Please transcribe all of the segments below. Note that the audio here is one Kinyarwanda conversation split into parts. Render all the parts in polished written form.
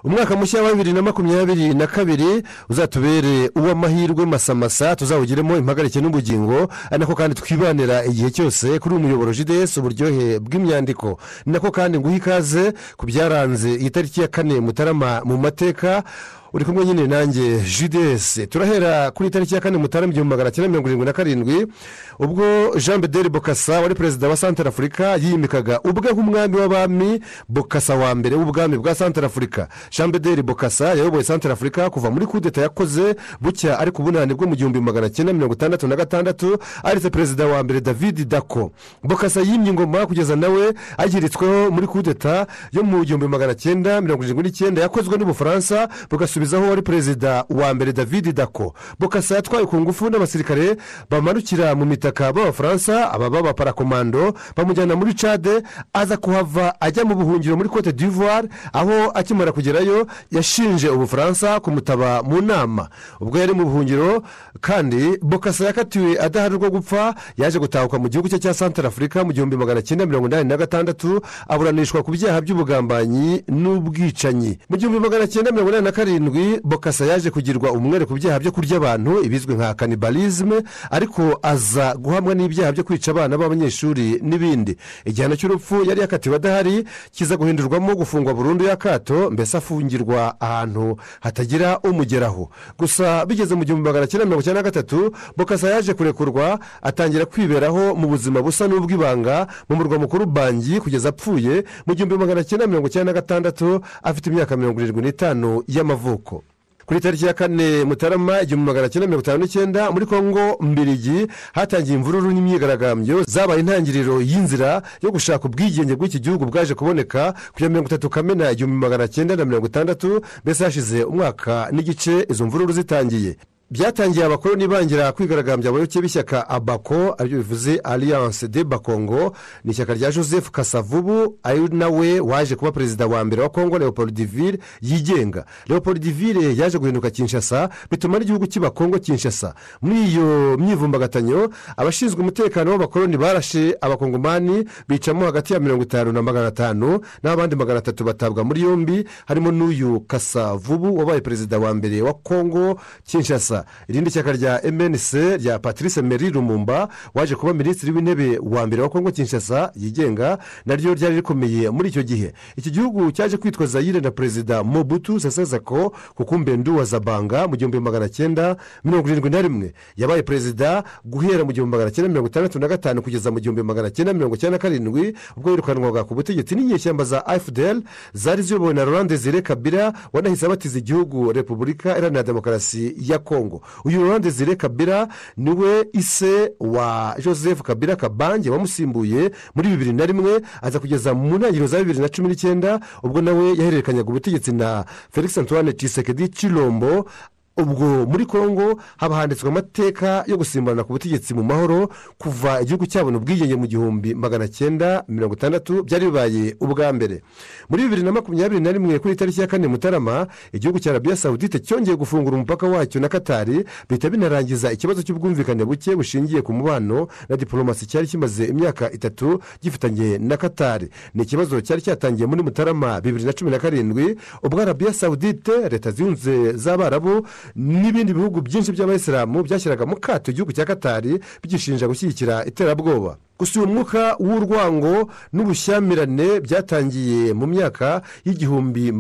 Umwaka mushya wa 2022 uzatubere uw'amahirwe masamasa, tuzawugiremo impagarike n'ubugingo, ari nako kandi twibanira igihe cyose kuri umuyoboro JDS uburyohe bw'imyandiko. Ni nako kandi nguha ikaze ku byaranze iyi tariki ya 4 Mutarama mu mateka. Uri kumwe nyine nanjye JDS. Turahera kuri tariki ya 4 Mutarama 1977, ubwo Jean Bedel Bokassa wari perezida wa Centrafrica yimikaga ubwe nk'umwami w'abami Bokassa wa mbere w'ubwami bwa Centrafrica. Jean Bedel Bokassa yayoboye Centrafrica kuva muri kudeta yakoze bucya ari ku bunani bwo mu 1966, aritse perezida wa mbere David Dacko. Bokassa yimye ingoma kugeza nawe agiritsweho muri kudeta yo mu 1979 yakozwe n'Ubufaransa bugasubiza aho wari perezida wa mbere David Dacko. Bokassa yatwaye ku ngufu n'abasirikare bamanukira mu mitaka b'Abafaransa, aba b'abaparakomando, bamujyana muri Chad, aza kuhava ajya mu buhungiro muri Cote d'Ivoire, aho akimara kugerayo yashinje Ubufaransa kumutaba mu nama. Ubwo yari mu buhungiro kandi Bokassa yakatiwe adahanirwa gupfa, yaje gutahuka mu gihugu cye cya Centrafrica mu 1986, aburanishwa ku byaha by'ubugambanyi n'ubwicanyi. Mu 1987 Bokassa yaje kugirwa umwere ku byaha byo kurya abantu, ibizwi nka cannibalisme, ariko aza guhamwa n'ibyaha byo kwica abana b'abanyeshuri n'ibindi. Igihano cy'urupfu yari yakatiwe adahari kiza guhindurwamo gufungwa burundu y'akato, mbese afungirwa ahantu hatagira umugeraho. Gusa bigeze mu 1993 Bokassa yaje kurekurwa, atangira kwiberaho mu buzima busa n'ubw'ibanga mu murwa mukuru Bangi kugeza apfuye mu 1996 afite imyaka 75 y'amavuko. Kuri tariki ya 4 Mutarama 1959 muri Kongo Mbirigi hatangiye imvururu n'imyigaragambyo zabaye intangiriro y'inzira yo gushaka ubwigenge bw'iki gihugu bwaje kuboneka ku ya 30 Kamena 1960, mbese hashize umwaka n'igice izo mvururu zitangiye. Byatangiye abakoloni bangira kwigaragambya abayoboke b'ishyaka Abako, aribyo bivuze Alliance de Bakongo, ni ishyaka rya Joseph Kasavubu, ari nawe waje kuba perezida wa mbere wa Kongo Leopoldville yigenga. Leopoldville yaje guhinduka Kinshasa, bituma n'igihugu kiba Kongo Kinshasa. Muri iyo myivumbagatanyo abashinzwe umutekano w'abakoloni barashe abakongomani bicamo hagati ya 50 na 500, n'abandi 300 batabwa muri yombi, harimo n'uyu Kasavubu wabaye perezida wa mbere wa Kongo Kinshasa. Irindi shyaka rya MNC rya Patrice Emery Lumumba waje kuba minisitiri w'intebe wa mbere wa Kongo Kinshasa yigenga, naryo ryari rikomeye muri icyo gihe. Iki gihugu cyaje kwitwa Zaire na perezida Mobutu Sese Seko Kukumbendu wa Zabanga mu 1971. Yabaye perezida guhera mu 1965 kugeza mu 1997, ubwo yirukanwaga ku butegetsi n'inyeshyamba za AFDL zari ziyobowe na Laurent Desire Kabila wanahise abatiza igihugu Repubulika Iharanira Demokarasi ya Kongo. Uyu Laurent Desire Kabila niwe ise wa Joseph Kabila Kabange wamusimbuye muri 2001, aza kugeza mu ntangiriro za 2019, ubwo nawe yahererekanyaga ubutegetsi na Felix Antoine Tshisekedi Tshilombo. Ubwo muri Kongo haba handitswe amateka yo gusimburana ku butegetsi mu mahoro kuva igihugu cyabona ubwigenge mu 1960, byari bibaye ubwa mbere. Muri 2021 kuri tariki ya 4 Mutarama, igihugu cya Arabia Saudite cyongeye gufungura umupaka wacyo na Katari, bihita binarangiza ikibazo cy'ubwumvikane buke bushingiye ku mubano na diplomasi cyari kimaze imyaka 3 gifitanye na Katari. Ni ikibazo cyari cyatangiye muri Mutarama 2017, ubwo Arabia Saudite, Leta Zunze z'Abarabu n'ibindi bihugu byinshi by'abayisilamu byashyiraga mu kato igihugu cya Katari bigishinja gushyigikira iterabwoba. Gusa uyu mwuka w'urwango n'ubushyamirane byatangiye mu myaka y'igihumbi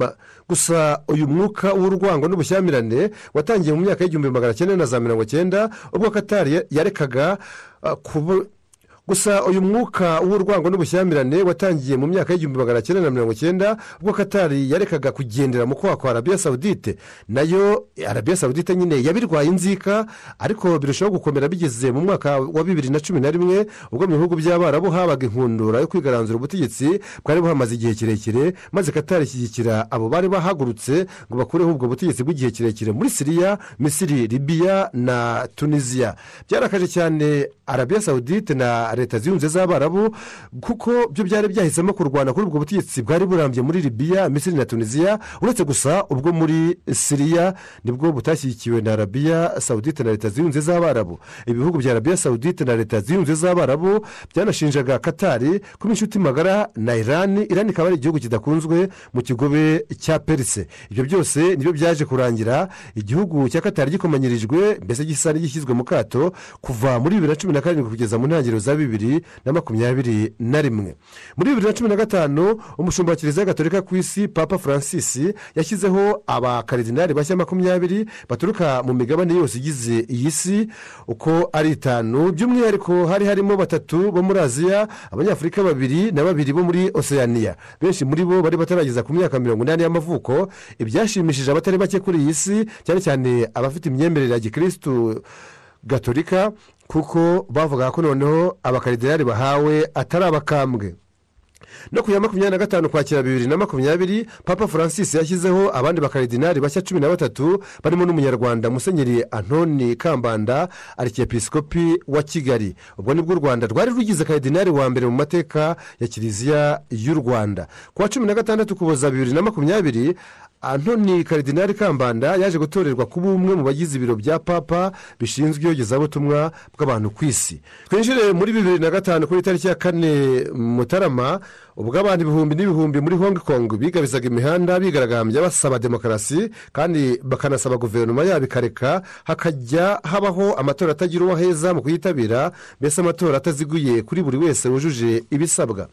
gusa uyu mwuka w'urwango n'ubushyamirane watangiye mu myaka y'1990, ubwo Katari yarekaga kuba Gusa uyu mwuka w'urwango n'ubushyamirane watangiye mu myaka y'1990, ubwo Katari yarekaga kugendera mu kwaha kwa Arabia Saudite. Nayo Arabia Saudite nyine yabirwaye inzika, ariko birushaho gukomera bigeze mu mwaka wa 2011, ubwo mu bihugu by'Abarabu habaga inkundura yo kwigaranzura ubutegetsi bwari buhamaze igihe kirekire, maze Katari ishyigikira abo bari bahagurutse ngo bakureho ubwo butegetsi bw'igihe kirekire muri Siriya, Misiri, Libya na Tunisia. Byarakaje cyane Arabia Saudite na na Leta Ziyunze z'Abarabu, kuko byo byari byahisemo kurwana kuri ubwo butegetsi bwari burambye muri Libiya, Misiri na Tunisiya, uretse gusa ubwo muri Siriya nibwo butashyigikiwe na Arabiya Sawudite na Leta Ziyunze z'Abarabu. Ibihugu bya Arabiya Sawudite na Leta Ziyunze z'Abarabu byanashinjaga Katari kuba inshuti magara na Irani. Irani ikaba ari igihugu kidakunzwe mu kigobe cya Perise. Ibyo byose nibyo byaje kurangira igihugu cya Katari gikomanyirijwe, mbese gisa n'igishyizwe mu kato kuva muri 2017 kugeza mu ntangiriro za 2021. Muri 2015 umushumba wa Kiliziya Gatolika ku isi Papa Francis yashyizeho abakaridinari bashya 20 baturuka mu migabane yose igize iyi si uko ari 5. By'umwihariko hari harimo 3 bo muri Aziya, Abanyafurika 2 na 2 bo muri Oceania. Benshi muri bo bari batarageza ku myaka 80 y'amavuko. Ibyashimishije abatari bake kuri iyi si, cyane cyane abafite imyemerere ya gikristu gatolika, kuko bavuga ko noneho abakaridinari bahawe atari abakambwe. No ku ya 25 Ukwakira 2020 Papa Francis yashyizeho abandi bakaridinari bashya 13 barimo n'umunyarwanda Musenyeri Antoni Kambanda, Arkiyepiskopi wa Kigali. Ubwo nibwo u Rwanda rwari rugize karidinari wa mbere mu mateka ya Kiliziya y'u Rwanda. Ku wa 16 Ukuboza 2020 Antoni Karidinari Kambanda yaje gutorerwa kuba umwe mu bagize ibiro bya Papa bishinzwe iyogezabutumwa bw'abantu ku isi. Twinjire muri 2005 kuri tariki ya 4 Mutarama, ubwo abantu ibihumbi n'ibihumbi muri Hong Kong bigabizaga imihanda bigaragambya basaba demokarasi, kandi bakanasaba guverinoma yabo ikareka hakajya habaho amatora atagira uwaheza mu kuyitabira, mbese amatora ataziguye kuri buri wese wujuje ibisabwa.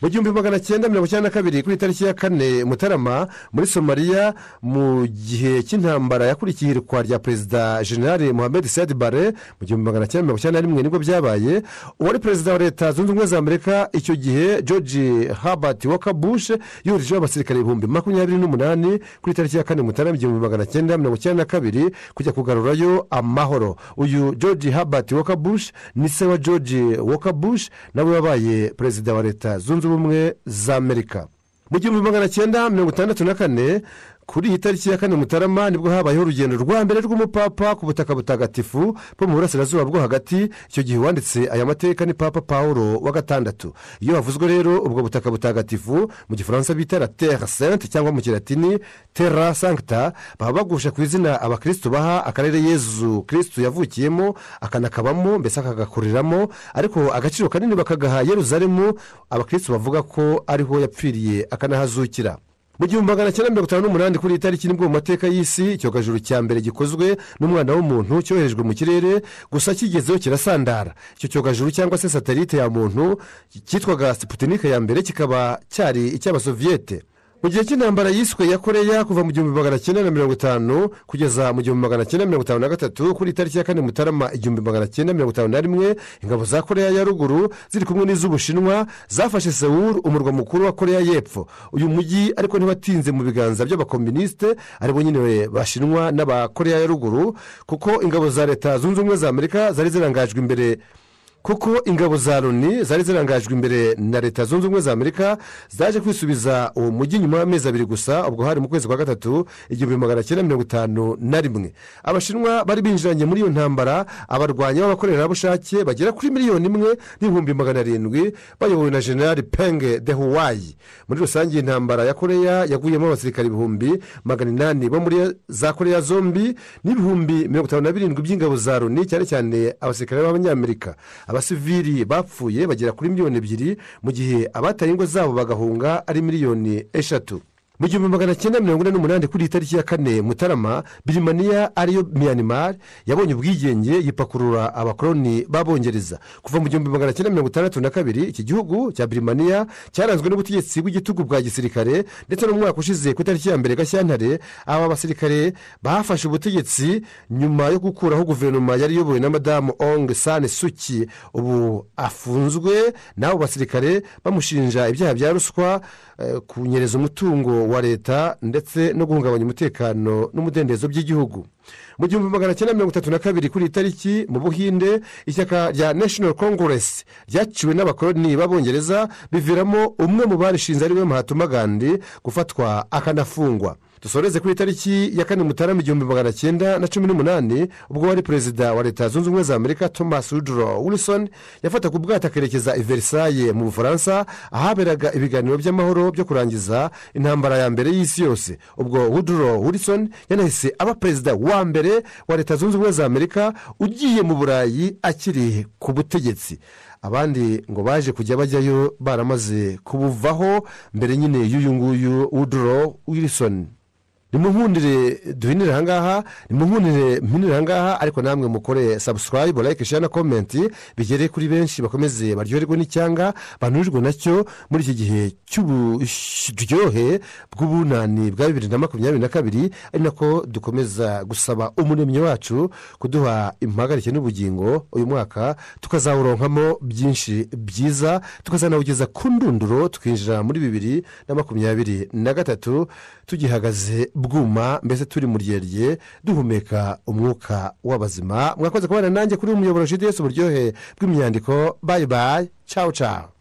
Mu 1992 kuri tariki ya 4 Mutarama muri Somaliya, mu gihe cy'intambara yakurikiye irikwa rya Perezida General Mohamed Siad Barre mu 1991 nibwo byabaye, uwari perezida wa Leta Zunze Ubumwe za Amerika icyo gihe George Herbert Walker Bush yoherejeho abasirikare 28,000 kuri tariki ya 4 Mutarama 1992 kujya kugarurayo amahoro. Uyu George Herbert Walker Bush ni se wa George Walker Bush, nawe wabaye perezida wa Leta Zunze Ubumwe za Amerika. Mu 1964 kuri iyi tariki ya 4 Mutarama nibwo habayeho urugendo rwa mbere rw'umupapa ku butaka butagatifu bwo mu burasirazuba bwo hagati. Icyo gihe wanditse aya mateka ni Papa Paulo wa 6. Iyo havuzwe rero ubwo butaka butagatifu, mu gifaransa bita la Terre Sainte cyangwa mu kilatini Terra Sancta, baba bagusha ku izina abakristo baha akarere Yezu Kristo yavukiyemo akanakabamo, mbese akagakuriramo, ariko agaciro kanini bakagaha Yeruzalemu abakristo bavuga ko ariho yapfiriye akanahazukira. Mu 1958 kuri iyi tariki nibwo mu mateka y'isi icyogajuru cya mbere gikozwe n'umwana w'umuntu cyoherejwe mu kirere, gusa kigezeho kirasandara. Icyo cyogajuru cyangwa se satelite ya muntu cyitwaga Sputnik ya mbere, kikaba cyari icy'Abasoviyete. Mu gihe cy'intambara yiswe ya Koreya kuva mu 1950 kugeza mu 1953 kuri tariki ya 4 Mutarama 1951, ingabo za Koreya ya ruguru ziri kumwe n'iz'Ubushinwa zafashe Seoul, umurwa mukuru wa Koreya y'Epfo. Uyu mujyi ariko ntiwatinze mu biganza by'abakomunisite, aribo nyine bashinwa n'abakoreya ya ruguru, kuko ingabo za Leta Zunze Ubumwe za Amerika zari zirangajwe imbere kuko ingabo za Loni zari zirangajwe imbere na Leta Zunze Ubumwe za Amerika zaje kwisubiza uwo mujyi nyuma y'amezi 2 gusa. Ubwo hari mu kwezi kwa 3 1951. Abashinwa bari binjiranye muri iyo ntambara abarwanya b'abakorerabushake bagera kuri 1,700,000 bayobowe na General Peng Dehuai. Muri rusange intambara ya Koreya yaguyemo abasirikare 800,000 bo muri za Koreya zombi n'57,000 by'ingabo za Loni, cyane cyane abasirikare b'Abanyamerika. Abasivili bapfuye bagera kuri 2 miliyoni, mu gihe abataye ingo zabo bagahunga ari 3 miliyoni. Mu 1948 kuri tariki ya 4 Mutarama, Birimaniya ariyo Myanmar yabonye ubwigenge yipakurura abakoloni b'Abongereza. Kuva mu 1962 iki gihugu cya Birimaniya cyaranzwe n'ubutegetsi bw'igitugu bwa gisirikare, ndetse no mu mwaka ushize ku tariki ya 1 Gashyantare aba basirikare bafashe ubutegetsi nyuma yo gukuraho guverinoma yari iyobowe na Madamu Aung San Suu Kyi, ubu afunzwe n'abo basirikare bamushinja ibyaha bya ruswa, kunyereza umutungo wa leta ndetse no guhungabanya umutekano n'umudendezo by'igihugu. Mu 1932 kuri iyi tariki, mu Buhinde, ishyaka rya National Congress ryaciwe n'abakoloni b'Abongereza, biviramo umwe mu barishinze, ariwe Mahatma Gandhi, gufatwa akanafungwa. Dusoreze kuri tariki ya 4 Mutarama 1918, ubwo wari perezida wa Leta Zunze Ubumwe za Amerika, Thomas Woodrow Wilson, yafataga ubwato akerekeza i Versailles mu Bufaransa, ahaberaga ibiganiro by'amahoro byo kurangiza intambara ya mbere y'isi yose. Ubwo Woodrow Wilson yanahise aba perezida wa mbere wa Leta Zunze Ubumwe za Amerika ugiye mu Burayi akiri ku butegetsi. Abandi ngo baje kujya bajyayo baramaze kubuvaho mbere nyine y'uyu nguyu Woodrow Wilson. Nimunkundire duhinire ahangaha, nimunkundire mpinire ahangaha, ariko namwe mukore subscribe, like, share na comment, bigere kuri benshi, bakomeze baryoherwe n'icyanga banurirwe nacyo muri iki gihe cy'uburyohe bw'ubunani bwa 2022, ari nako dukomeza gusaba Umuremyi wacu kuduha impagarike n'ubugingo, uyu mwaka tukazawuronkamo byinshi byiza, tukazanawugeza ku ndunduro, tukinjira muri 2023 tugihagaze bwuma, mbese turi mu ryerye, duhumeka umwuka w'abazima. Mwakoze kubana nanjye kuri umuyoboro JDS, uburyohe bw'imyandiko. Bye bye, ciao ciao.